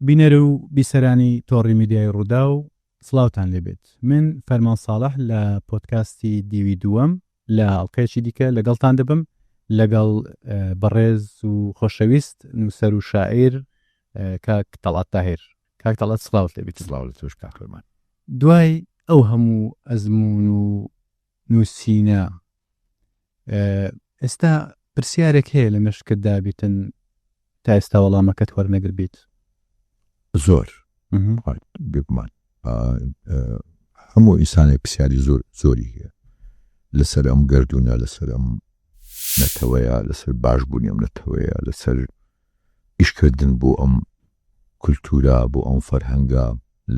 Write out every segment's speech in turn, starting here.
بینەر و بیسەرانی تۆڕی میدیای ڕووداو سڵاوتان لێبێت من فەرمان ساڵح لە پۆدکاستی دیوی دووەم لە ئەڵقەیەکی دیکە لەگەڵتان دەبم لەگەڵ بەڕێز و خۆشەویست نووسەر و شاعیر کاک تەڵعەت تاهیر کاک تەڵعەت سڵاوت لێبێت سڵاو لە تۆش کاک فەرمان دوای ئەو هەموو ئەزموون و نووسینە ئێستا پرسیارێک هەیە لە مێشکتدا بیتن تا ئێستا وەڵامەکەت وەرنەگر بیت؟ زۆر بێگومان هەموو ئینسانێک پرسیاری زۆر زۆری هەیە لەسەر ئەم گردونە لەسەر ئەم نەتەوەیە لەسەر باشبوونی ئەم نەتەوەیە لەسەر ئیشکردن بۆ ئەم کولتوورە، بۆ ئەم فەرهەنگە،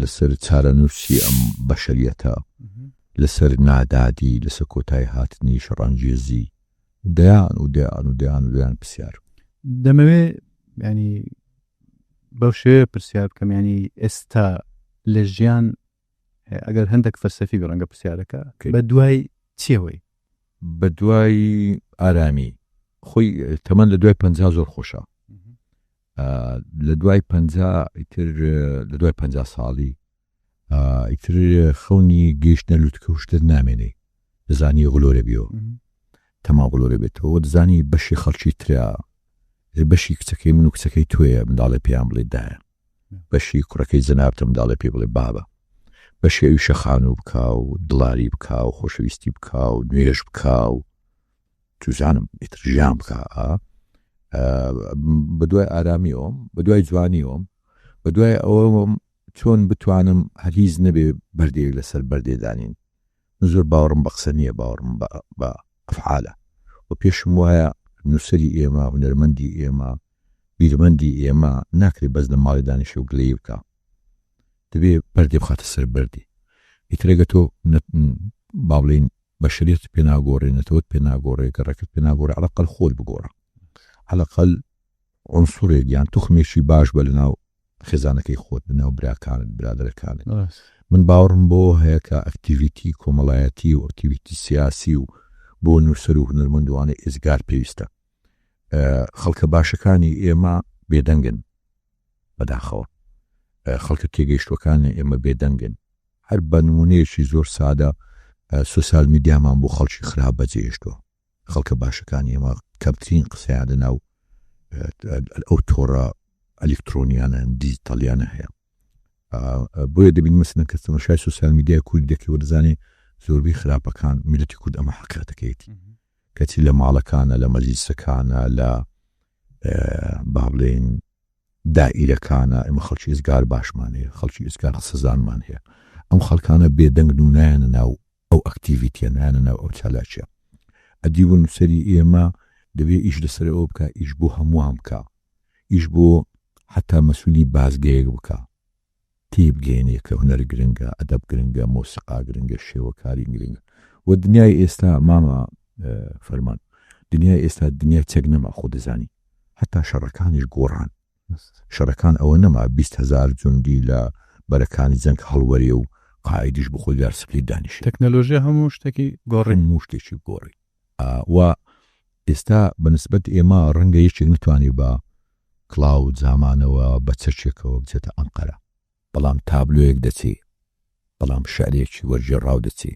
لەسەر چارەنووسی ئەم بەشەریەتە، لەسەر نادادی، لەسەر کۆتایی هاتنی شەڕانگێزی، دەیان و دەیان و دەیان و دەیان پرسیار. دەمەوێ یانی بەو شێوەیە پرسیار بکەم یانی ئێستا لە ژیان ئەگەر هەندێک فەلسەفی بێ ڕەنگە پرسیارەکە بە دوای چیەوەی؟ بە دوای ئارامی خۆی تەمەن لە دوای پەنجا زۆر خۆشە لە دوای پەنجا ئیتر لە دوای پەنجا ساڵی ئیتر خەونی گەیشتنە لوتکە و شتت نامێنێ دەزانی غلۆرە بیەوە تەما غلۆرە بێتەوە دەزانی بەشی خەڵکی ترە بەشی کچەکەی من و کچەکەی تۆیە منداڵێ پێیان بڵێ دایە بەشی کوڕەکەی جەنابتە منداڵێ پێ بڵێ بابە بەشی ئەویشە خانوو بکا و دڵاری بکا و خۆشەویستی بکا و نوێژ بکا و توزانم ئیتر ژیان بکا بە دوای ئارامیەوەم بە دوای جوانیەوەم بە دوای ئەوەم چۆن بتوانم هەر هیچ نەبێ بەردێک لەسەر بەردێ دانین من زۆر باوەڕم بە قسە نییە باوەڕم بە ئەفعالە و پێشم وایە نووسەری ئێمە هونەرمەندی ئێمە بیرمەندی ئێمە ناکرێ بەس لە ماڵێ دانیشێ و گلەیی بکا دەبێ بەردێ بخاتە سەر بەردێ ئیتر ئەگەر تۆ با بڵێین بەشەریەتت پێ ناگۆڕێ نەتەوەت پێ ناگۆڕێ گەڕەکەت پێ ناگۆڕێ عەلەقەل خۆت بگۆڕە عەلەقەل عنصرێک یان توخمێکی باش بە لەناو خێزانەکەی خۆت لەناو براکانت برادەرەکانت من باوەڕم بۆ هەیە کە ئەکتیڤیتی کۆمەڵایەتی و ئەکتیڤیتی سیاسی و بۆ نووسەر و هونەرمەندوانە ئێزگار پێویستە خەڵکە باشەکانی ئێمە بێدەنگن بەداخەوە خەڵکە تێگەیشتوەکانی ئێمە بێدەنگن هەر بە نمونەیەکی زۆر سادە سوسیال میدیامان بۆ خەڵکی خراپ بەجێهێشتووە خەڵکە باشەکانی ئێمە کەمترین قسەیان لە ناو ئەو تۆڕە ئەلیکترۆنیانە دیجیتالیانە هەیە بۆیە دەبین مەسەلەن کە تەمەشای سوسیال میدیای کوردی دەکەی و دەزانێ زۆربەی خراپەکان میلەتی کورد ئەمە حەقیقەتەکەیەتی کەچی لە ماڵەکانە لە مەجلیسەکانە لە با بڵێین دائیرەکانە ئێمە خەڵکی ئزگار باشمان هەیە خەڵکی ئزگار قسەزانمان هەیە ئەم خەڵکانە بێدەنگن و نایەنە ناو ئەو ئەکتیڤیتیە نایەنە ناو ئەو چالاکیە ئەدیب و نووسەری ئێمە دەبێ ئیش لەسەر ئەوە بکا ئیش بۆ هەمووان بکا ئیش بۆ حتا مەسولی بازگەیەک بکا تێیبگەیەنێ کە هونەر گرنگە، ئەدەب گرنگە، مۆسیقا گرنگە، شێوەکاری گرنگە و دنیای ئێستا مامە فەرمان دنیای ئێستا دنیای چەک نەما خۆ دەزانی هەتا شەڕەکانیش گۆڕان شەڕەکان ئەوە نەما 20 هەزار جوندی لە بەرەکانی جەنگ هەڵوەرێ و قائیدیش بخۆی گارسپلی دانیشێ. تەکنەلۆژیا هەموو شتێکی گۆڕی. هەموو شتێکی گۆڕی و ئێستا بە نسبەت ئێمە ڕەنگە یەکێک نەتوانێ بە کڵاو و جامانەوە بە چەکێکەوە بچێتە ئەنقەرە، بەڵام تابلۆیەک دەچێ، بەڵام شیعرێکی وەرگێڕاو دەچێ،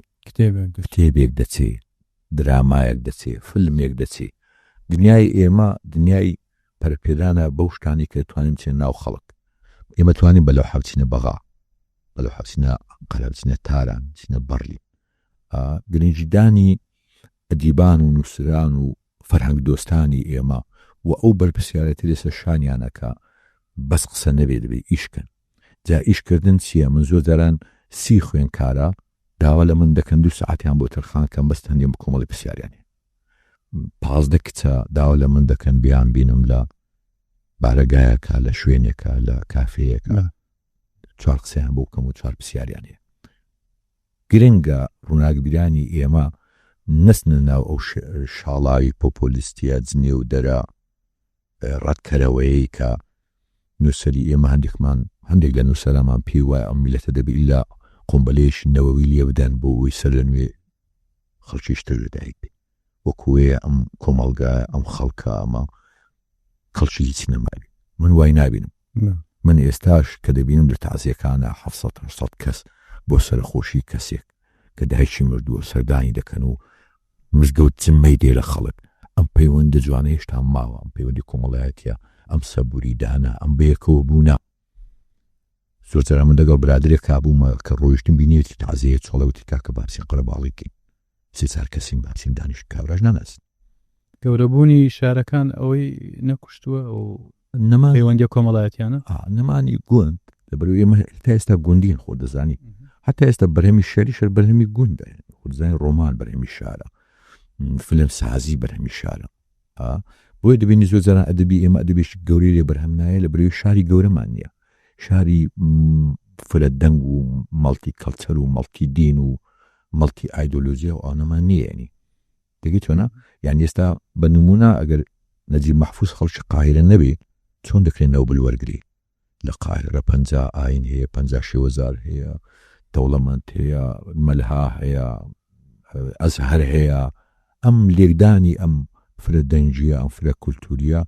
کتێبێک دەچێ، درامایەک دەچێ، فیلمێک دەچێ. دنیای ئێمە دنیای پەرەپێدانە بەو شتانەی کە دەتوانین بچینە ناو خەڵک. ئێمە توانین بە لەوحە بچینە بەغا، بە لەوحە بچینە ئەنقەرە، بچینە تاران، بچینە بەڕلین. گرنگیدانی ئەدیبان و نووسران و فەرهەنگدۆستانی ئێمە و ئەو بەرپرسیارێتی لەسەر شانیانە کە بەس قسە نەبێ دەبێ ئیش کەن. جا ئیش کردن چییە؟ من زۆر جاران سی خوێندکارە داوا لە من دەکەن دوو سەعاتیان بۆ تەرخان کەم بەس هەندێ کۆمەڵی پرسیاریان هەیە. 15 کچە داوا لە من دەکەن بیان بینم لە بارەگایەکە لە شوێنێکە لە کافێیەکە چوار قسەیان بۆ بکەم و چوار پرسیاریان هەیە. گرنگە ڕووناکبیرانی ئێمە نەچنە ناو ئەو شاڵاوی پۆپۆلیستییە جنێودەرە ڕەتکەرەوەیەی کە نووسەری ئێمە هەندێکمان هەندێک لە نووسەرانمان پێی وایە ئەم میللەتە دەبێ ئیلا قومبەلەیەکی نەوەوی لێ بدەن بۆ ئەوەی سەرلەنوێ خەڵکیش تر لەدایک بێ. وەکو وێ ئەم کۆمەڵگا ئەم خەڵکە ئەمە کەڵکی هیچ نەماوی. من وای نابینم. من ئێستاش کە دەبینم لە تەعزیەکانا 700 800 کەس بۆ سەرەخۆشی کەسێک کە دایکی مردووە سەردانی دەکەن و مزگەوت زمەی دێ لە خەڵک، ئەم پەیوەندە جوانە هێشتا ماوە، ئەم پەیوەندی کۆمەڵایەتیە، ئەم سەبوری دانە، ئەم بەیەکەوە بوونە. زۆر جاران من لەگەڵ برادەرێکا بوومە کە ڕۆیشتم بینیوێتی تەعزیەیە چۆڵە وتی کاکە با بچین قەرەباڵغی کەین سێ چار کەسین با بچین دانیشین کابراش ناناسین. گەورەبوونی شارەکان ئەوەی نەکوشتووە ئەو نەمان پەیوەندیە کۆمەڵایەتیانە؟ ئا نەمانی گوند لەبەرئەوەی ئێمە تا ئێستا گوندین خۆ دەزانی هەتا ئێستا بەرهەمی شێری شەر بەرهەمی گوندە خۆ دەزانی ڕۆمان بەرهەمی شارە فیلم سازی بەرهەمی شارە بۆیە دەبینی زۆر جاران ئەدەبی ئێمە ئەدەبێکی گەورەی لێ بەرهەم نایە لە بەرەوەی شاری گەورەمان نییە شاری فرە دەنگ و مەڵتی کەڵچەر و مەڵتی دین و مەڵتی ئایدۆلۆژیا و ئەوانەمان نییە ینی دەگەی چۆنە یان ئێستا بە نمونە ئەگەر نەجیب مەحفوز خەڵکی قاهیرە نەبێ چۆن دەکرێت نۆبل وەرگری لە قاهیرە 50 ئاین هەیە 50 شێوەزار هەیە دەوڵەمەند هەیە مەلها هەیە ئەزهەر هەیە ئەم لێکدانی ئەم فرە دەنگیە ئەم فرە کولتوریە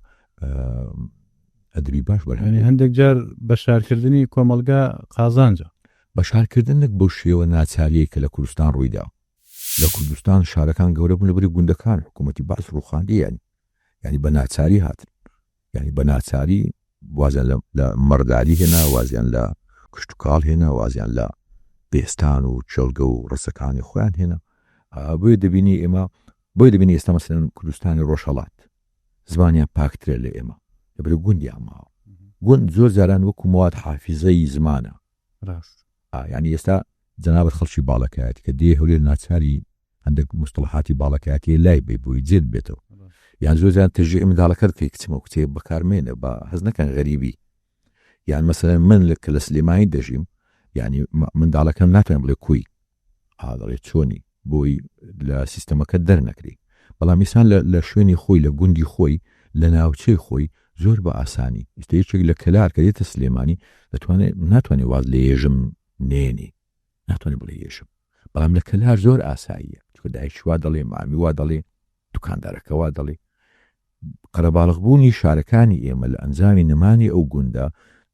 ئەدەبی باش بەرهەم یانی هەندێک جار بەشارکردنی کۆمەڵگا قازانجە. بەشارکردن نەک بەو شێوە ناچاریەی کە لە کوردستان ڕوویدا. لە کوردستان شارەکان گەورە بوون لەبەری گوندەکان حکوومەتی بەعس ڕووخاندیان یانی بە ناچاری هاتن یانی بە ناچاری وازیان لە مەڕداری هێنا، وازیان لە کشتوکاڵ هێنا، وازیان لە بێستان و کێڵگە و ڕەزەکانی خۆیان هێنا. بۆیە دەبینی ئێمە بۆیە دەبینی ئێستا مەسەلەن کوردستانی ڕۆژهەڵات زمانیان پاکترە لە ئێمە لەبەر گوندیان ماوە. گوند زۆر جاران وەکو مواد حافیزەی زمانە. ڕاست. یانی ئێستا جەنابت خەڵکی باڵەکایەتی کە دێ هەولێر ناچاری هەندێک مستڵحاتی باڵەکایەتی لای بێ بۆی جێت بێتەوە یان زۆر جار تەشجیعی منداڵەکەت بکەی کچم ئەو کتێب بەکارمێنە با هەست نەکەن غەریبی یان مەسەلەن من کە لە سلێمانی دەژیم یعنی منداڵەکەم ناتوانێت بڵێ کوی ئا دەڵێ چۆنی بۆی لە سیستەمەکە دەرنەکری بەڵام ئینسان لە شوێنی خۆی لە گوندی خۆی لە ناوچەی خۆی زۆر بە ئاسانی ئیستا یەکێک لە کەلار کە دێتە سلێمانی دەتوانێت ناتوانێت واز لە یێژم نێنی ناتوانێت بڵێ یێژم بەڵام لە کەلار زۆر ئاساییە چونکە دایکی وا دەڵێ مامی وا دەڵێ دوکاندارەکە وا دەڵێ قەرەباڵغ بوونی شارەکانی ئێمە لە ئەنجامی نەمانی ئەو گوندە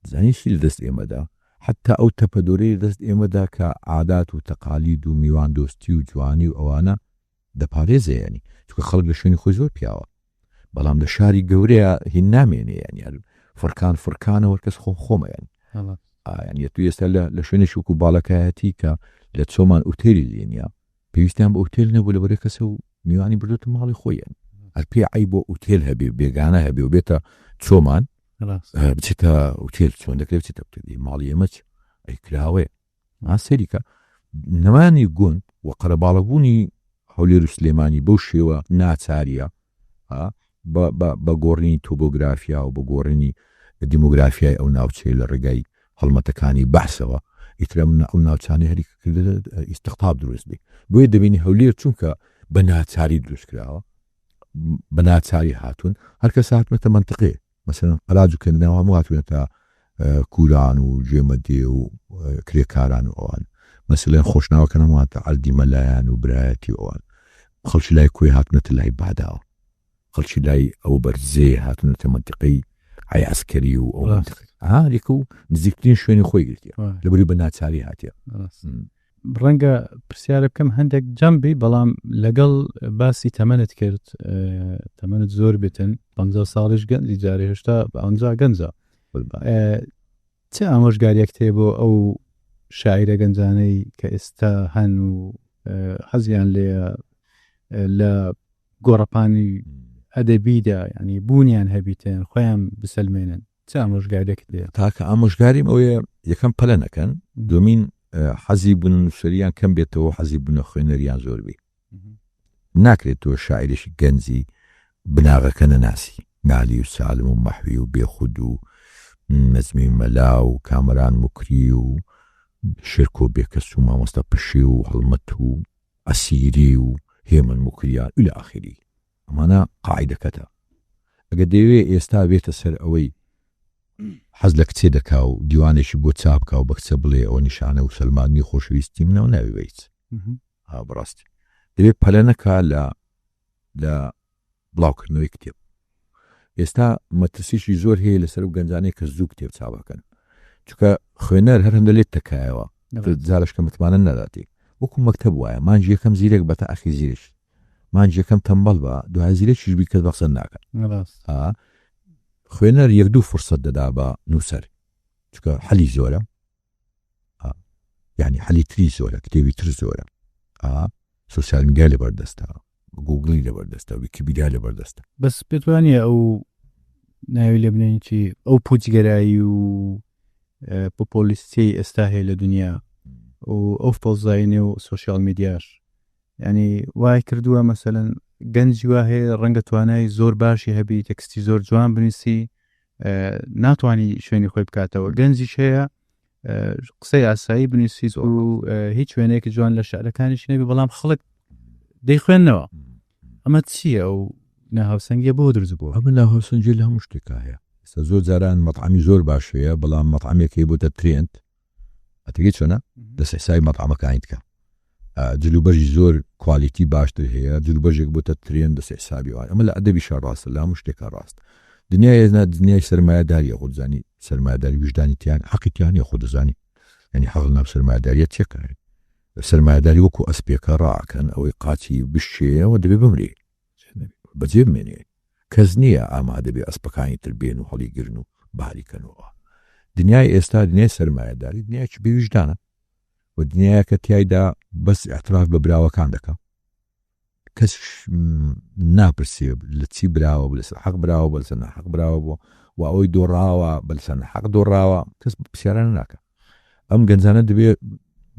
زانی چی لە دەست ئێمەدا حتا ئەو تەپەدۆرەی لە دەست ئێمەدا کە عادات و تەقالید و میواندۆستی و جوانی و ئەوانە دەپارێزێ یانی چونکە خەڵک لە شوێنی خۆی زۆر پیاوە بەڵام لە شاری گەورەیە هین نامێنێ یانی هەر فڕکان فڕکانەوە کەس خۆم خۆمە یانی یانی تو ئێستا لە شوێنێکی وەکو باڵەکایەتی کە لە چۆمان ئوتێلی لێ نییە پێویستیان بە ئوتێل نەبوو لەبەرەی کەسە و میوانی بردوتە ماڵی خۆیان هەر پێ عەیب بۆ ئوتێل هەبێ بێگانە هەبێ و بێتە چۆمان بچێتە ئوتێل چۆن دەکرێت بچێتە ئوتێل ماڵی ئێمە چ ئەی کراوەیە سەیری کە نەمانی گوند و قەرەباڵغبوونی هەولێر و سلێمانی بەو شێوە ناچاریە بە گۆڕینی تۆبۆگرافیا و بە گۆڕینی دیمۆگرافیای ئەو ناوچەیە لە ڕێگای هەڵمەتەکانی بەعسەوە ئیتر ئەم ئەو ناوچانەی هەری ئیستقتاب دروست بێ بۆیە دەبینی هەولێر چونکە بە ناچاری دروست کراوە بە ناچاری هاتوون هەر کەس هاتنەتە منطقێ مەسەلەن قەلاج و کەندناو هەموو هاتوونەتە کوران و جێمەدێ و کرێکاران و ئەوان مەسەلەن خۆشناوەکان هەموو هاتە عەردی مەلایان و برایەتی و ئەوان خەڵکی لای کۆی هاتوونەتە لای باداوە خەڵکی لای ئەو بەرزێ هاتوونەتە مەنتیقەی حەی عەسکەری و ئەو مەنتیقەی هاریکە و نزیکترین شوێنی خۆی گرتیە لەبەری بە ناچاری هاتیە. ڕەنگە پرسیارە بکەم هەندێک جەم بی بەڵام لەگەڵ باسی تەمەنت کرد تەمەنت زۆر بێتن پ ساڵیش گەنجی جارێ هێشتا ئەنجا گەنجە چ ئامۆژگاریەک تێ بۆ ئەو شاعیرە گەنجانەی کە ئێستا هەن و حەزیان لێ لە گۆڕەپانی ئەدەبیدا ینی بوونیان هەبیتن خۆیان بسەلمێنن چ ئامۆژگاریەکت لێیە؟ تاکە ئامۆژگاریم ئەوەیە یەکەم پەلە نەکەن، دووەمین حەزی بوونە نووسەریان کەم بێتەوە حەزی بوونە خوێنەریان زۆر بی. ناکرێت تۆ شاعیرێکی گەنجی بناغەکە نەناسی، نالی و سالم و مەحوی و بێخود و نەجمی مەلا و کامەران موکری و شێرکۆ بێکەس و مامۆستا پشێو و هەڵمەت و عەسیری و هێمن موکریان الی آخری. ئەمانە قاعیدەکەتە ئەگەر دەیەوێ ئێستا بێتە سەر ئەوەی حەز لە کچێ دەکا و دیوانێکی بۆ چاپ کا و بە کچە بڵێ ئەوە نیشانە و سەلماندنی خۆشەویستی منە و ناوی بە هیچ ها بەڕاستی دەبێ پەلە نەکا لە لە بڵاوکردنەوەی کتێب ئێستا مەترسیشی زۆر هەیە لەسەر و گەنجانەی کە زوو کتێب چاپەکەن. چونکە خوێنەر هەر هەندە لێت تەکایەوە جارش کە متمانە ناداتی وەکو مەکتەب وایە مانگی یەکەم زیرەک بە تا ئەخیر زیرەکی مانگی یەکەم تەمبەڵ بە دوای زیرەکیش بی کەس بە قسە ناکات خوێنەر یەک دوو فرسەت دەدا بە نووسەر چونکە حەلی زۆرە یعنی حەلی تری زۆرە کتێبی تر زۆرە سوسیال میدیا لەبەر دەستە گوگڵی لەبەر دەستە ویکیپیدیا لەبەر دەستە. بەس پێت وانیە ئەو ناوی لێ بنێین چی ئەو پوچگەرایی و پۆپۆلیستیەی ئێستا هەیە لە دنیا و ئەو فەوزای نێو سۆشیال میدیاش یعنی وای کردووە مەسەلەن گەنجی وا هەیە ڕەنگە توانای زۆر باشی هەبی تەکستی زۆر جوان بنووسی ناتوانانی شوێنی خۆی بکاتەوە گەنجیش هەیە قسەی ئاسایی بنووسیت و هیچ وێنەیەکی جوان لە شعرەکانیش نەبی بەڵام خەڵک دەیخوێندنەوە ئەمە چییە ئەو ناهاوسەنگیە بۆ دروست بووە؟ ئەمە ناهاوسەنگی لە هەموو شتێکا هەیە ئێستا زۆر جاران مەطعەمی زۆر باش هەیە بەڵام مەطعەمێک هەیە بۆتە ترێند ئەتەگەی چۆنە دەست حسابی مەطعەمەکانی تکە جلوبەرگی زۆر کوالیتی باشتر هەیە جلوبەرگێک بۆتە ترێن دەست حسابی وان ئەمە لە ئەدەبیشا ڕاستە لە هەموو شتێکا ڕاست دنیای ئێزنا دنیای سەرمایەداریە خۆ دەزانی سەرمایەداری ویژدانی تیان حەقی تیان نیە خۆ دەزانی یعنی حەق لەناو سەرمایەداریە چێکە سەرمایەداری وەکو ئەسپێکە ڕاکەن ئەوەی قاچی بشێەوە دەبێ بمرێ بەجێ بمێنێ کەس نییە ئامادە بێ ئەسپەکانی تر بێن و هەڵیگرن و باریکەنەوە دنیای ئێستا دنیای سەرمایەداری دنیایکی بێویژدانە و دنیایەکە تیایدا بەس ئیعتراف بە براوەکان دەکا کەس ناپرسێ لە چی براوە بوو لەسەر حەق براوە بوو لەسەر ناحەق براوە بووە و ئەوەی دۆڕاوە بە لەسەر ناحەق دۆڕاوە کەس پرسیارانە ناکە ئەم گەنجانە دەبێ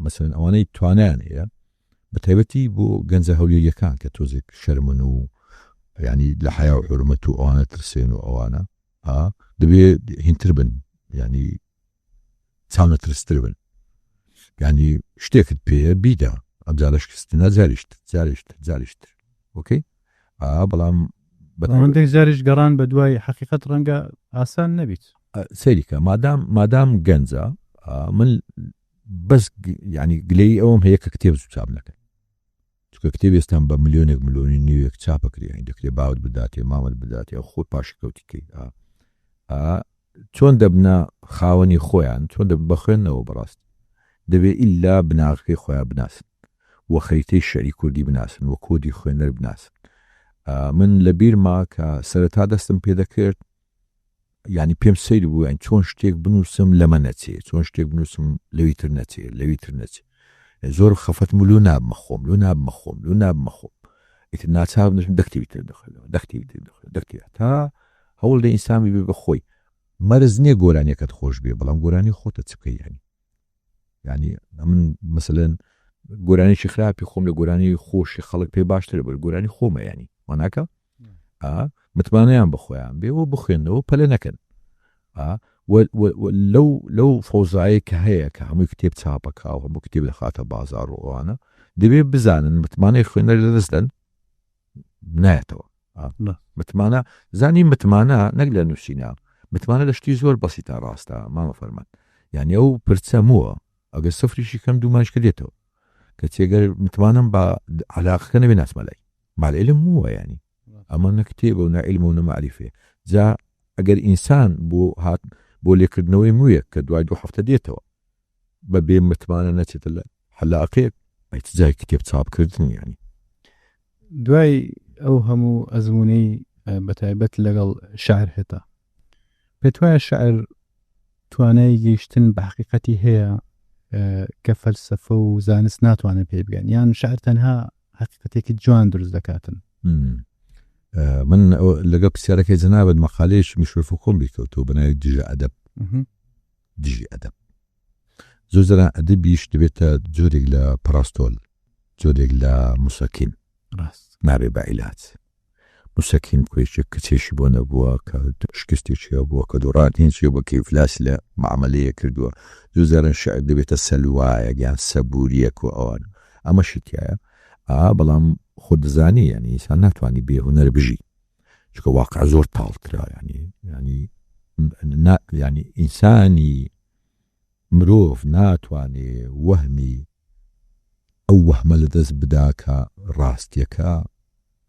مەسەلەن ئەوانەی توانیان هەیە بە تایبەتی بۆ گەنجە هەولێریەکان کە تۆزێک شەرمن و ینی لە حیا و حرمەت و ئەوانە ترسێن و ئەوانە دەبێ هینتر بن ینی چاونەترستر بن یعنی شتێکت پێیە بیدە ئەمجارە شکستنا جاریشتر جاریشتر جاریشتر ئۆکەی بەڵام هەندێک جاریش گەڕان بە دوای حەقیقەت ڕەنگە ئاسان نەبیت. سەیریکە مادام مادام گەنجە من بەس یعنی گلەیی ئەوم هەیە کە کتێب زوو چاپ نەکەن چونکە کتێب ئێستان بە ملیۆنێک ملیۆنی نیوێک چاپەکرێ یانی دەکرێ باوت بداتێ مامت بداتێ خۆت پاشەکەوتی کەی ئا ئا چۆن دەبنە خاوەنی خۆیان چۆن دەبن بە خوێندنەوە بەڕاستی دەبێ ئیلا بناغەکەی خۆیان بناسن و خەریتەی شعری کوردی بناسن و کۆدی خوێنەر بناسن من لە بیرما کە سەرەتا دەستم پێ دەکرد یانی پێم سەیر بوو یانی چۆن شتێک بنووسم لەمە نەچێ چۆن شتێک بنووسم لەوی تر نەچێ لەوی تر نەچێ زۆر خەفەتم و لۆ نابمە خۆم لۆ نابمە خۆم لۆ نابمە خۆم ئیتر ناچار نشم دە کتێبی تر دەخوێنەوە دە کتێبی تر دەخوێنەوە دە کتێب تا هەوڵ دە ئینسان ببێ بە خۆی مەرز نییە گۆرانیەکەت خۆش بێ بەڵام گۆرانی خۆتە چ بکەی یانی یعنی من مثلەن گۆرانیی خراپی خۆم لە گۆرانی خۆشی خەڵک پێ باشترە بەر گۆرانی خۆمە ینی واناکە متمانەیان بەخۆیان بێ و بخوێندنەوە پەلە نەکەن لەو لەو فەوزایە کە هەیە کە هەمووی کتێب چاپەکە و هەموو کتێب دەخاتە بازار و ئەوانە دەبێ بزانن متمانەی خوێنەر لەدەست دەن نایەتەوە متمانە زانی متمانە نەک لە نووسینە متمانە لە شتی زۆر بەسیتا ڕاستە مامە فەرمان یعنی ئەو پرچە مووە ئەگەر سفریشی کەم دوو مانشکە دێتەوە کە چێگەر متمانەم بە علاقەکە نەبێ ناسمە لای مال علم مووە ینی ئەمە نە کتێبە و نە علم و نە معریفێ جا ئەگەر ئینسان بۆ هات بۆ لێکردنەوەی موویەک کە دوای دوو هەفتە دێتەوە بە بێ متمانە نەچێتە لە حەلاقێک ئەی چ جای کتێب چاپکردن یانی. دوای ئەو هەموو ئەزموونەی بەتایبەت لەگەڵ شعر هەتە پێت وایە شعر توانای گەیشتن بە حەقیقەتی هەیە کە فەلسەفە و زانست ناتوانن پێی بگەن یان شعر تەنها حەقیقەتێکی جوان دروست دەکاتن؟ من لەگەڵ پرسیارەکەی جەنابت مەقالەیەکی میشێل فوکۆم بیرکەوتەوە بە ناوی دژە ئەدەب. دژی ئەدەب. زۆر جاران ئەدەبیش دەبێتە جۆرێک لە پەڕاستۆل، جۆرێک لە موسەکین. ڕاست. نابێ بە عیلاج. موسەکین کوڕێکێک کە چێژی بۆ نەبووە، کە شکستێکی هەبووە، کە دۆڕانێکی هەبووە، کە ئیفلاسی لە مەعامەلەیەک کردووە. زۆر جاران شیعر دەبێتە سەلوایەک یان سەبوورییەک و ئەوانە. ئەمەشی تیایە. ئا بەڵام خۆت دەزانی یانی ئینسان ناتوانی بێ هونەر بژی. چونکە واقع زۆر تاڵترە ینی ینی ینی ئینسانی مرۆڤ ناتوانێ وەهمی ئەو وەهمە لە دەست بدا کە ڕاستیەکە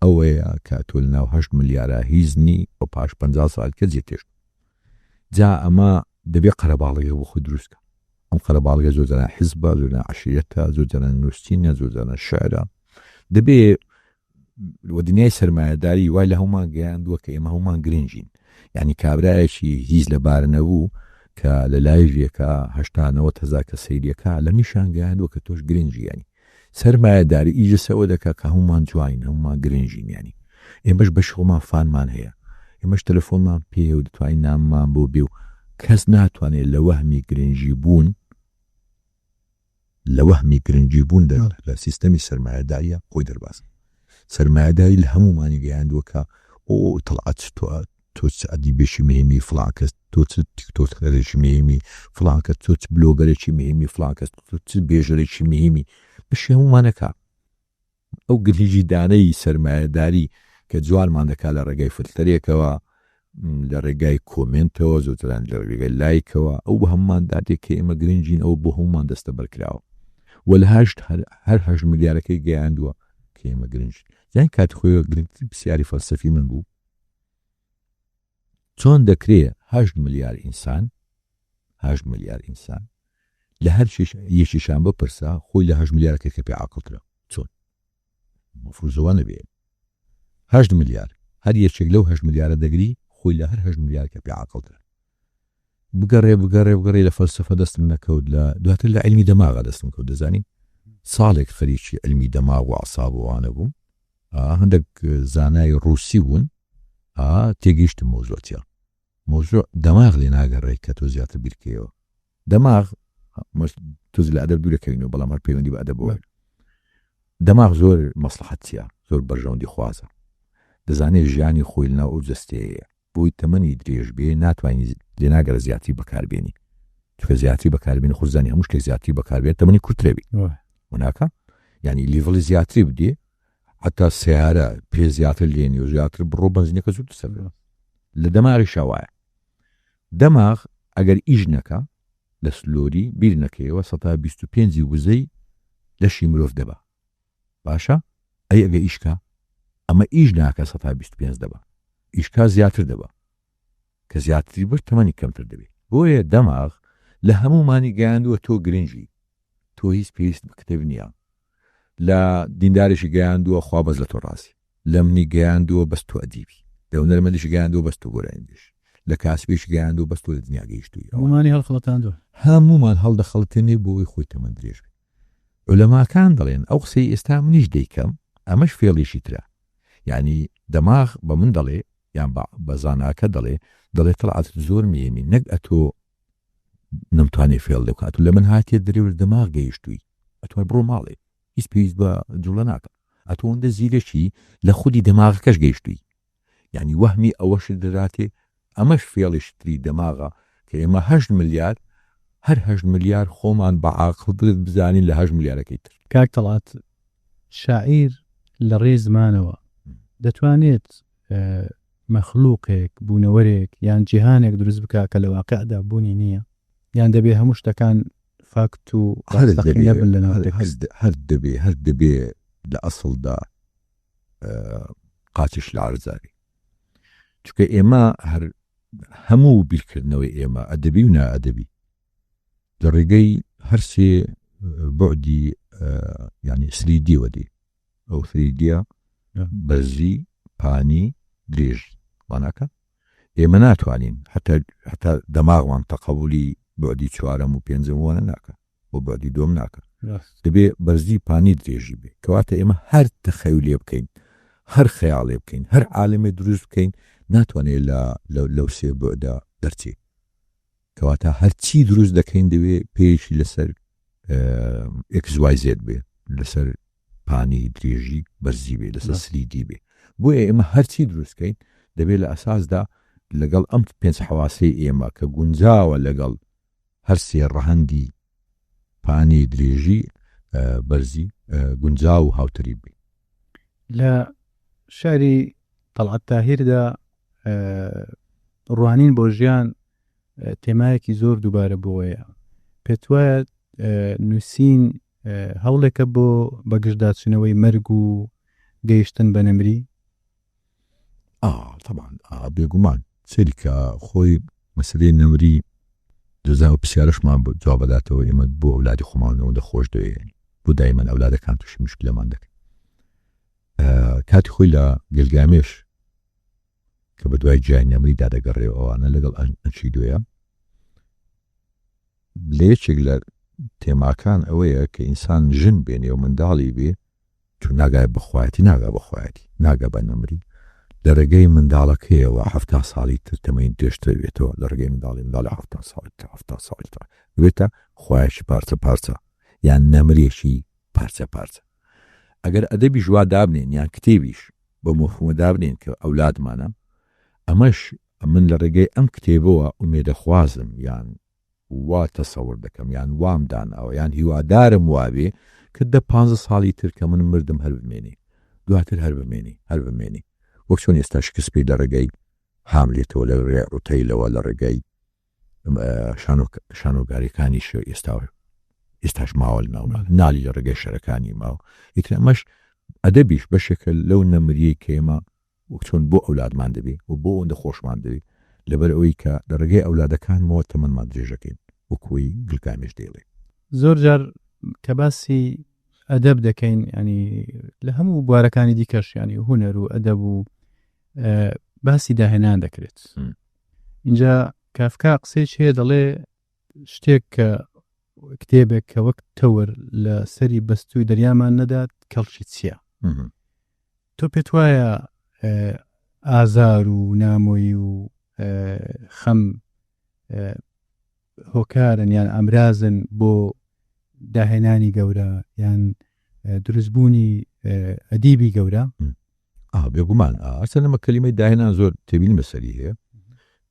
ئەوەیە کە تۆ لەناو هەشت ملیارە هیچ نی و پاش پ ساڵ کە جێ تێشت جا ئەمە دەبێ قەرەباڵغی بۆ خۆی دروست کە. ئەم قەرەباڵغە زۆر جاران حیزبە، زۆر جاران عەشیرەتە، زۆر جاران نووسینە، زۆر جاران شعرە. دەبێ و دنیای سەرمایەداری وای لە هەمومان گەیاندووە کە ئێمە هەمومان گرنگین. یعنی کابرایەکی هیچ لەبار نەبوو کە لە لایڤێکا هەشتا نەوەد هەزار کەس سەیریەکا لە میشان گەیاندووە کە تۆش گرنگی. یعنی سەرمایەداری ئیش لەسەر ئەوە دەکا کە هەمومان جوانین، هەمومان گرنگین. یعنی ئێمەش بەشی خۆمان فانمان هەیە، ئێمەش تەلەفۆنمان پێیە و دەتوانین نامەمان بۆ بێ و کەس ناتوانێت لە وەهمی گرنگی بوون، لە وەهمی گرنگی بوون لە سیستەمی سەرمایەداریە خۆی دەرباز. سەرمایەداری لە هەمومانی گەیاندووە کە ئۆ تەڵعەت تۆ چ ئەدیبێکی مهمی فڵان کەس، تۆ چ تیکتۆکەرێکی مهمی فڵان کەس، تۆ چ بلۆگەرێکی مهمی فڵان کەس، تۆ چ بێژەرێکی مهمی. بەشی هەمومانەکە ئەو گرنگی دانەی سەرمایەداری کە جوانمان دەکات لە ڕێگای فلتەرێکەوە، لە ڕێگای کۆمێنتەوە، زۆرجاران لە ڕێگای لایکەوە، ئەو بە هەمومان دادێ کە ئێمە گرنگین، ئەو بۆ هەمومان دەستەبەر کراوە و لە هەر 8 ملیارەکەی گەیاندووە کە ئێمە گرنگین. یان کاتی خۆی گرنگترین پرسیاری فەلسەفی من بوو، چۆن دەکرێ 8 ملیار ئینسان، 8 ملیار ئینسان لە هەر یەکێکیان بپرسە خۆی لە 8 ملیارەکەی کە پێ عاقڵترە؟ چۆن؟ مفروزەوە نەبێ 8 ملیار هەر یەکێک لەو 8 ملیارە دەگری خۆی لە هەر 8 ملیار کە پێ عاقڵترە. بگەڕێ بگەڕێ بگەڕێ لە فەلسەفە دەستم نەکەوت، لە دواتر لە عیلمی دەماغا دەستم کەوت. دەزانی ساڵێک خەریکی عیلمی دەماغ و ئەعساب و ئەوانە بووم. هەندێک زانای ڕووسی بوون، تێگەیشتم مەوزوع چییە. مەوزوع دەماغ لێ ناگەڕێ کە تۆ زیاتر بیرکەیەوە. دەماغ تۆز لە ئەدەب دوورەکەوینەوە، بەڵام هەر پەیوەندی بە ئەدەبەوە. دەماغ زۆر مەسڵەحەت چییە، زۆر بەرژەوەندی خوازە، دەزانێت ژیانی خۆی لەناو ئەو جەستەیەیە، بۆی تەمەنی درێژ بێ ناتوانانی لێ ناگەرە زیاتری بەکاربێنی، چونکە زیاتری بەکاربێنی خۆزانی هەموو شتێک زیاتری بەکاربێت تەمەنی کورترە بی. وناکە یعنی لیڤڵی زیاتری بدێ، حتا سیارە پێ زیاتر لێنی و زیاتر بڕۆ بەنزینەکە زوو سەر. لە دەماغیشا وایە، دەماغ ئەگەر ئیش نەکا لە سلۆری بیر نەکەیەوە 25% وزەی لەشی مرۆڤ دەبا. باشە ئەی ئەگە ئیشکا؟ ئەمە ئیش ناکە 25% دەبا، ئیشکا زیاتر دەبا، کە زیاتری برد تەمەنی کەمتر دەبێت. بۆیە دەماغ لە هەمومانی گەیاندووە تۆ گرنگی، تۆ هیچ پێویست بە کتێب نییە. لە دیندارێکی گەیاندووە خوا بەس لە تۆ ڕازی، لە منی گەیاندووە بەس تۆ ئەدیبی، لە هونەرمەندیشی گەیاندووە بەس تۆ گۆرانیبێژی، لە کاسبێکی گەیاندووە بەس تۆ لە دنیا گەیشتووی. هەمومانی هەڵخڵەتاندووە. هەمومان هەڵدەخەڵتێنێ بۆ ئەوەی خۆی تەمەن درێژ بێ. عولەماکان دەڵێن ئەو قسەی ئێستا منیش دەیکەم ئەمەش فێڵێکی ترە. یعنی دەماغ بە من دەڵێ یان بە زاناکە دەڵێ، دەڵێ تەڵعەت زۆر مهمی، نەک ئەتۆ نەمتوانێ فێڵ لێ بکات لە من هاتێ درێ و دەماغ گەیشتووی، ئەتوان بڕۆ ماڵێ هیچ پێویست بە جوڵە ناکە، ئەتۆ ئەوەندە زیرەکی لە خودی دەماغەکەش گەیشتووی. یعنی وەهمی ئەوەشت دەداتێ. ئەمەش فێڵیش تری دەماغە کە ئێمە 8 ملیار هەر 8 ملیار خۆمان بە عاقڵتر بزانین لە 8 ملیارەکەی تر. کاک تەڵعەت، شاعیر لە ڕێی زمانەوە دەتوانێت مەخلوقێک، بوونەوەرێک یان جیهانێک دروست بکا کە لە واقعدا بوونی نییە؟ یان دەبێ هەموو شتەکان فاکت و ڕاستەقینە بن لە ناو تێکست؟ هەر دەبێ لە ئەسڵدا قاچش لە عەرزابی، چونکە ئێمە هەر هەموو بیرکردنەوەی ئێمە ئەدەبی و نائەدەبی لە ڕێگەی هەرسێ بعدی یعنی سریدیەوە دی. ئەو سریدیە بەرزی، پانی، درێژی واناکە. ئێمە ناتوانین حتا دەماغمان تەقەبولی بعدی چوارەم و پێنجەم وانە ناکە بۆ بعدی دووەم ناکە، دەبێ بەرزی، پانی، درێژی بێ. کەواتە ئێمە هەر تەخەیولێ بکەین، هەر خەیاڵێ بکەین، هەر عالەمێ دروست بکەین، ناتوانێت لەو سێ بعدا دەرچێ. کەواتە هەرچی دروست دەکەین دەوێ پێیشی لەسەر ئێکس وای زێد بێ، لەسەر پانی، درێژی، بەرزی بێ، لەسەر سریدی بێ. بۆیە ئێمە هەرچی دروستکەین دەبێت لە ئەساسدا لەگەڵ ئەم پێنج حەواسەی ئێمە کە گونجاوە لەگەڵ هەر سێ ڕەهەندی پانی، درێژی، بەرزی گونجاو و هاوتەریب بێ. لە شعری تەڵعەت تاهیردا ڕوانین بۆ ژیان تێمایەکی زۆر دووبارە بۆیە. پێت وایە نووسین هەوڵێکە بۆ بەگژداچوونەوەی مەرگ و گەیشتن بە نەمری؟ طبعا، بێگومان. سەیری کە خۆی مەسەلەی نەمری دەزانم ئەو پرسیارەشمان جواب ئەداتەوە ئێمە بۆ ئەولادی خۆمان ئەوەندە خۆش دەوێ بۆ دایمەن ئەولادەکان تووشی مشکلەمان دەکەن کاتی خۆی لە گلگامێش کە بە دوای جای نەمریدا دەگەڕێ ئەوانە لەگەڵ ئەنچیدۆیە لە یەکێک لە تێماکان ئەوەیە کە ئینسان ژن بێنێ و منداڵی بێ چون ناگای بە خوایەتی ناگا بە خوایەتی ناگا بە نەمری لە ڕێگەی منداڵەکەیەوە حەفتا ساڵی تر تەمەنی درێژتر بێتەوە لە ڕێگەی منداڵی منداڵی حەفتا ساڵی تر حەفتا ساڵی تر بێتە خوایەکی پارچە پارچە یان نەمرێکی پارچە پارچە ئەگەر ئەدەبیش وا دابنێن یان کتێبیش بە مەفهومە دابنێن کە ئەولادمانە ئەمەش من لە ڕێگەی ئەم کتێبەوە ئومێدەخوازم یان وا تەسەور دەکەم یان وام داناوە یان هیوادارم وابێ کە دە پانزە ساڵی تر کە من مردم هەر بمێنێ دواتر هەر بمێنێ هەر بمێنێ وەک چۆن ئێستا شکسپیر لە ڕێگەی هاملێتەوە لە ڕێگەی عوتەیلەوە لە ڕێگەی شانۆگاریەکانی ئێستا ئێستاش ماوە لە ناو نالی لە ڕێگەی شەرەکانی ماوە ئیتر ئەمەش ئەدەبیش بەشێکە لەو نەمریەی کە ئێمە وەک چۆن بۆ ئەولادمان دەبێ و بۆ ئەوەندە خۆشمان دەوێ لەبەر ئەوەی کە لە ڕێگەی ئەولادەکانمەوە تەمەنمان درێژەکەین وەک وەی گلگامێش دەیڵێ. زۆر جار کە باسی ئەدەب دەکەین یانی لە هەموو بوارەکانی دیکەش یانی هونەر و ئەدەب و باسی داهێنان دەکرێت. اینجا کافکا قسەیەکی هەیە دەڵێ شتێک کە کتێبێک کە وەک تەور لە سەری بەستووی دەریامان نەدات کەڵکی چییە؟ تۆ پێت وایە ئازار و نامۆیی و خەم هۆکارن یان ئامرازن بۆ داهێنانی گەورە یان دروستبوونی ئەدیبی گەورە؟ بێگومان ئەسەن ئەمە کەلیمەی داهێنان زۆر تێبینی بەسەری هەیە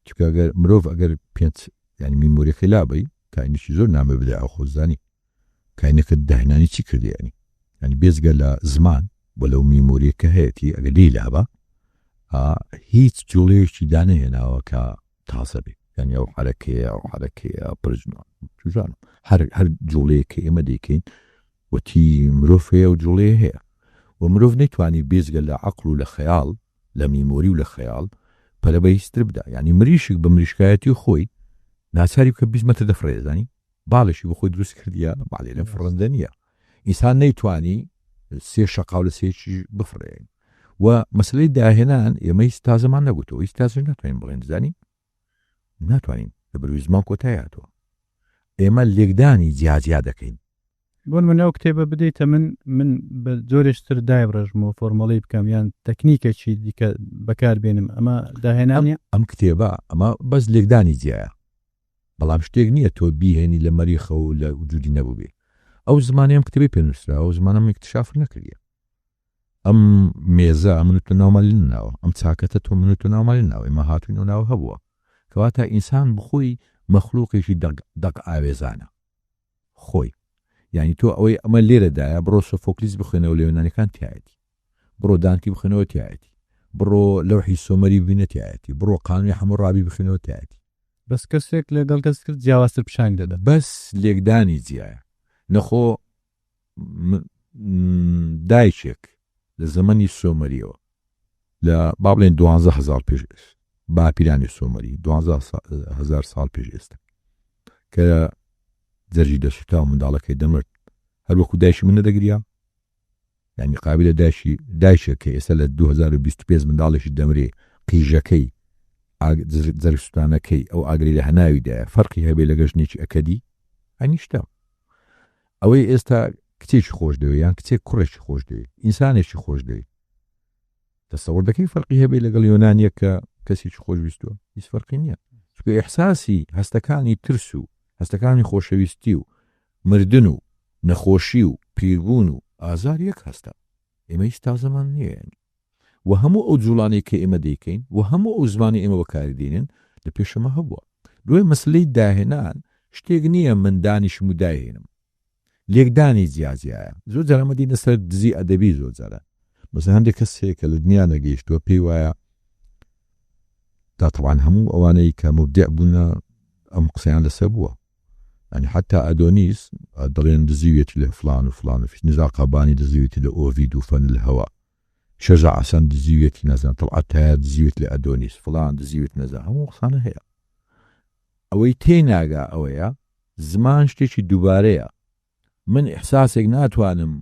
چونکە ئەگەر مرۆڤ ئەگەر پێنج یعنی میمۆریەکەی لابەی کاینێکی زۆر نامە بدە ئەو خۆزانی کاینەکە داهێنانی چی کردی ینی ینی بێزگە لە زمان بۆ لەو میمۆریە کە هەیەی ئەگەر لێی لابە هیچ جوڵەیەکی دانەهێناوە کە تازە بێ یعنی ئەو حرەکەیە ئەو حرەکەیە پرژنە چزانم هەر هەر جوڵەیە کە ئێمە دەیکەین وتی مرۆڤ هەیە و جوڵەیە هەیە و مرۆڤ نەیتوانی بێجگە لە عەقڵ و لە خەیاڵ لە میمۆری و لە خەیاڵ پەرە بە هیچ تر بدا یانی مریشک بە مریشکایەتی خۆی ناچاری بکە 20 مەتر دەفڕێ زانی باڵێکی بۆ خۆی دروست کردیە باڵێ لە فڕندە نییە ئینسان نەیتوانی سێ شەقاو لە سێکی بفڕێ و مەسلەی داهێنان ئێمە هیچ تازەمان نەگوتەوە هیچ تازەش ناتوانین بڵێن زانی ناتوانین لە بەروی زمان کۆتایی هاتووە ئێمە لێکدانی جیاجیا دەکەین بۆ نمونە ئەو کتێبە بدەیتە من، من بە جۆرێکی تر دایبڕێژمەوە، فۆرمەڵی بکەم یان تەکنیکێکی دیکە بەکار بێنم، ئەمە داهێنان نییە؟ ئەم کتێبە، ئەمە بەس لێکدانی جیایە، بەڵام شتێک نییە تۆ بیهێنی لە مەریخەوە و لە وجودی نەبووبێ. ئەو زمانەی ئەم کتێبەی پێ نووسراوە، ئەو زمانە من ئیکتشافم نەکردیە. ئەم مێزە من و تۆ ناومان لێ نەناوە، ئەم چاکەتە تۆ من و تۆ ناومان لێ نەناوە، ئێمە هاتووین ئەو ناوە هەبووە. کەواتە ئینسان بخۆی مەخلوقێکی دەق دەق ئاوێزانە. خۆی. یانی تۆ ئەوەی ئەمە لێرەدایە بڕۆ سۆفۆکلیس بخوێنەوە لە یۆنانیەکان تیایەتی. بڕۆ دانتی بخوێنەوە تیایەتی. بڕۆ لەوحی سۆمەری ببینە تیایەتی. بڕۆ قانونی حەموڕابی بخوێنەوە تیایەتی. بەس کەسێک لەگەڵ کەس تر جیاوازتر پیشانی دەدات. بەس لێکدانی جیایە. نەخۆ دایکێک لە زەمەنی سۆمەریەوە لە با بڵێن دوانزە هەزار پێش باپیرانی سۆمەری دوانزە هەزار ساڵ پێش ئێستا کە جەرگی دەسوتا و منداڵەکەی دەمرد هەر وەکو دایکی من نەدەگریا یعنی قابلە دایکی دایکێک کە ئێستا لە 2025 منداڵێکی دەمرێ قیژەکەی جەرگ سوتانەکەی ئەو ئاگری لە هەناویدایە فەرقی هەبێ لەگە ژنێکی ئەکەدی ئەنیشتە ئەوەی ئێستا کچێکی خۆش دەوێ یان کچێک کوڕێکی خۆش دەوێ ئینسانێکی خۆش دەوێ تەسەوەر دەکەی فەرقی هەبێ لەگەڵ یۆنانیەک کە کەسێکی خۆش ویستووە هیچ فەرقی نییە چونکە ئیحساسی هەستەکانی ترس و هەستەکانی خۆشەویستی و مردن و نەخۆشی و پیربوون و ئازار یەک هەستە ئێمە هیچ تازەمان نییە یانی و هەموو ئەو جوڵانەی کە ئێمە دەیکەین و هەموو ئەو زمانی ئێمە بەکاری دێنین لە پێشەمە هەبووە دوای مەسلەی داهێنان شتێک نییە من دانیشم و دایهێنم لێکدانی جیاجیایە زۆر جار ئەمە دینە سەر دزی ئەدەبی زۆر جارە مەسەلەن هەندێک کەس هەیە کە لە دنیا نەگەیشتووە پێی وایە تا تەوان هەموو ئەوانەی کە مبدع بوونە ئەم قسەیان لەسەر بووە یعنی حتا ئەدۆنیس دەڵێن دزیویەتی لە فلان و فلان و نزار قابانی دزیویەتی لە ئۆڤید و فەن الهوا شەژا عەسەن دزیویەتی نازانم تەڵعەت تایەر دزیویەتی لە ئەدۆنیس فلان دزیویەتی نازانم هەموو قسانە هەیە. ئەوەی تێی ناگا ئەوەیە زمان شتێکی دووبارەیە. من ئیحساسێک ناتوانم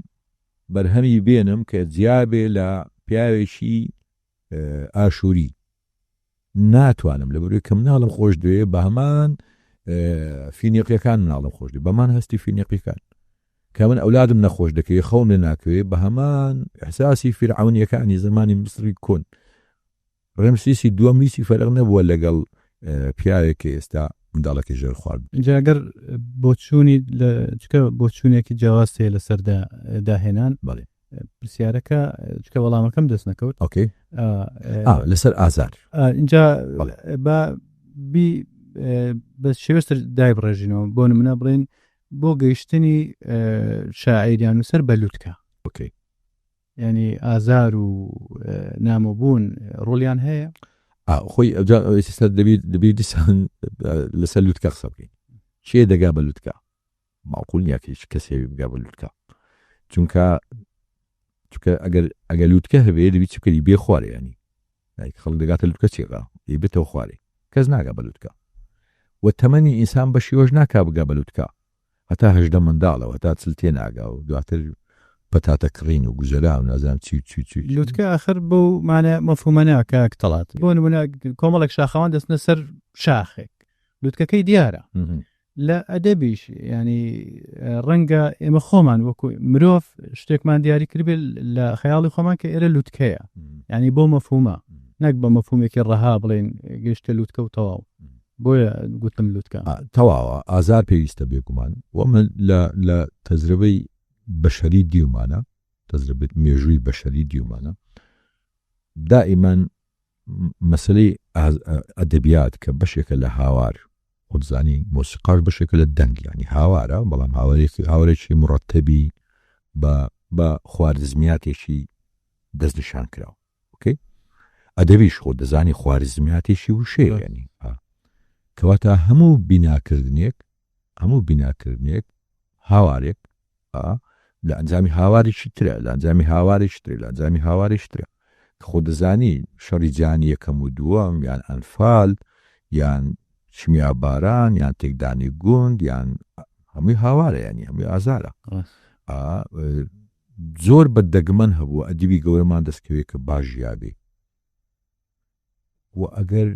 بەرهەمی بێنم کە جیا بێ لە پیاوێکی ئاشووری. ناتوانم لەبەرئەوەی کە مناڵم خۆش دەوێ بە هەمان فینیقیەکان مناڵم خۆش دەوێ بەمان هەستی فینیقیەکان کە من ئەولادم نەخۆش دەکەوێ خەوم لێ ناکەوێ بە هەمان ئیحساسی فیرعەونیەکانی زمانی میسری کۆن. ڕێمسیسی دووەم هیچی فەرق نەبووە لەگەڵ پیاوێک کە ئێستا منداڵەکەی ژێر خوارد. ئینجا گەر بۆچوونی لە چکە بۆچوونێکی جیاواز هەیە لەسەر داهێنان. بەڵێ. پرسیارەکە چکە وەڵامەکەم دەست نەکەوت. ئۆکەی. لەسەر ئازار. ئینجا با بی بە شێوەتر دایبڕێژینەوە بۆ نمونە بڵێن بۆ گەیشتنی شاعیر یان نووسەر بە لوتکە. ئۆکەی. یانی ئازار و نامۆبوون ڕۆڵیان هەیە؟ خۆی ئەوجا ئێستا دەبی دەبی دیسان لەسەر لوتکە قسە بکەین. کێ دەگا بە لوتکە؟ ماقول نییە کە هیچ کەسێ بگا بە لوتکە. چونکە چونکە ئەگەر ئەگەر لوتکە هەبێ دەبی چ بکەی بێ خوارێ ینی خەڵک دەگاتە لوتکە چێکا ی بێتەوە خوارێ کەس ناگا بە لوتکە و تەمەنی ئینسان بە شێوەش ناکا بگا بە لوتکە هەتا 18 منداڵە و هەتا 40 تێ ناگا و دواتر پەتاتە کڕین و گوزەرا و نازانم چی و چی و چی. لوتکە ئاخر بەو مانا مەفهومە نا کاک تەڵات. بۆ نمونە کۆمەڵێک شاخەوان دەچنە سەر شاخێک لوتکەکەی دیارە. لە ئەدەبیش یانی ڕەنگە ئێمە خۆمان وەکو مرۆڤ شتێکمان دیاری کردبێت لە خەیاڵی خۆمان کە ئێرە لوتکەیە یانی بۆ مەفهومە نەک بە مەفهومێکی ڕەها بڵێین گەیشتە لوتکە و تەواو. بۆیە گوتم لوتکە. تەواوە ئازار پێویستە بێگومان و من لە لە تەجربەی بەشەری دیومانە تەجربەی مێژووی بەشەری دیومانە دائیمەن مەسەلەی ئەدەبیات کە بەشێکە لە هاوار خۆت زانی مۆسیقاش بەشێکە لە دەنگ یانی هاوارە بەڵام هاوارێکی هاوارێکی مڕەتەبی بە بە خوارزمیاتێکی دەستنیشان کراوە ئۆکەی ئەدەبیش خۆ دەزانی خوارزمیاتێکی وشەیە ینی کەواتە هەموو بیناکردنێک هەموو بیناکردنێک هاوارێک لە ئەنجامی هاوارێکی ترە لە ئەنجامی هاوارێکی ترە لە ئەنجامی هاوارێکی ترە خۆ دەزانی شەڕی جیهانی یەکەم و دووەم یان ئەنفال یان شمیاباران یان تێکدانی گوند یان هەمووی هاوارە ینی هەمووی ئازارە زۆر بە دەگمەن هەبووە ئەدیبی گەورەمان دەستکەوێت کە باش ژیابێ و ئەگەر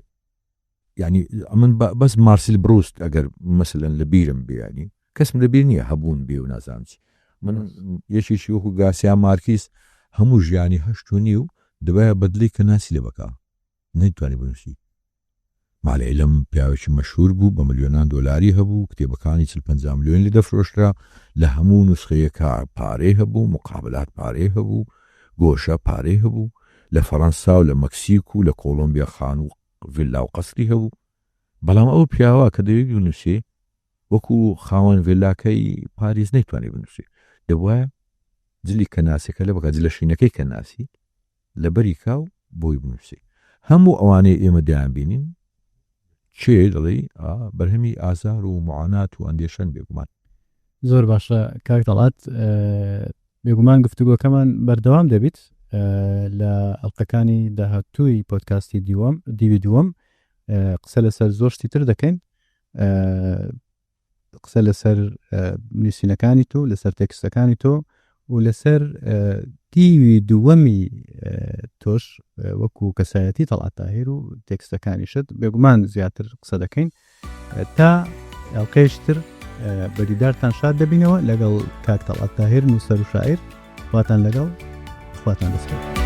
یعنی ئەمن بەس مارسیل بروست ئەگەر مەسەلەن لە بیرم بێ ینی کەسم لە بیر نییە هەبوون بێ و نازانم چی من یەکێکی وەکو گاسیا مارکیس هەموو ژیانی هەشت و نیو دەبایە بەدلی کە ناسی لێ بکا نەیتوانی بنووسی مالعلم پیاوێکی مەشهور بوو بە ملیۆنان دۆلاری هەبوو کتێبەکانی چل پەنجا ملیۆن لێ دەفرۆشرا لە هەموو نوسخەیەکا پارەی هەبوو مقابلات پارەی هەبوو گۆشە پارەی هەبوو لە فەرەنسا و لە مەکسیک و لە کۆڵۆمبیا خانوو و ڤیلا و قەسری هەبوو بەڵام ئەو پیاوە کە دەوێت بنووسێ وەکو خاوەن ڤێلاکەی پاریس نەیتوانی بنووسێ دەبوایە جلی کەناسەکە لە بکات جلە شینەکەی کەناسی لەبەری کا و بۆی بنووسێ. هەموو ئەوانەی ئێمە دەیانبینین کێ دەڵێی ئا بەرهەمی ئازار و موعانات و ئەندێشەن بێگومان. زۆر باشە کاک تەڵعەت بێگومان گفتوگۆکەمان بەردەوام دەبیت لە ئەڵلقەکانی داهاتووی پۆدکاستی دیوەم دیوی دووەم قسە لەسەر زۆر شتی تر دەکەین قسە لەسەر نووسینەکانی تۆ لەسەر تێکستەکانی تۆ و لەسەر دیوی دووەمی تۆش وەکو کەسایەتی تەڵعەت تاهیر و تێکستەکانیشت بێگومان زیاتر قسە دەکەین تا ئەڵلقەیەکی تر بە دیدارتان شاد دەبینەوە لەگەڵ کاک تەڵعەت تاهیر نووسەر و شاعیر خواتان لەگەڵ خواتان دەسپێرم.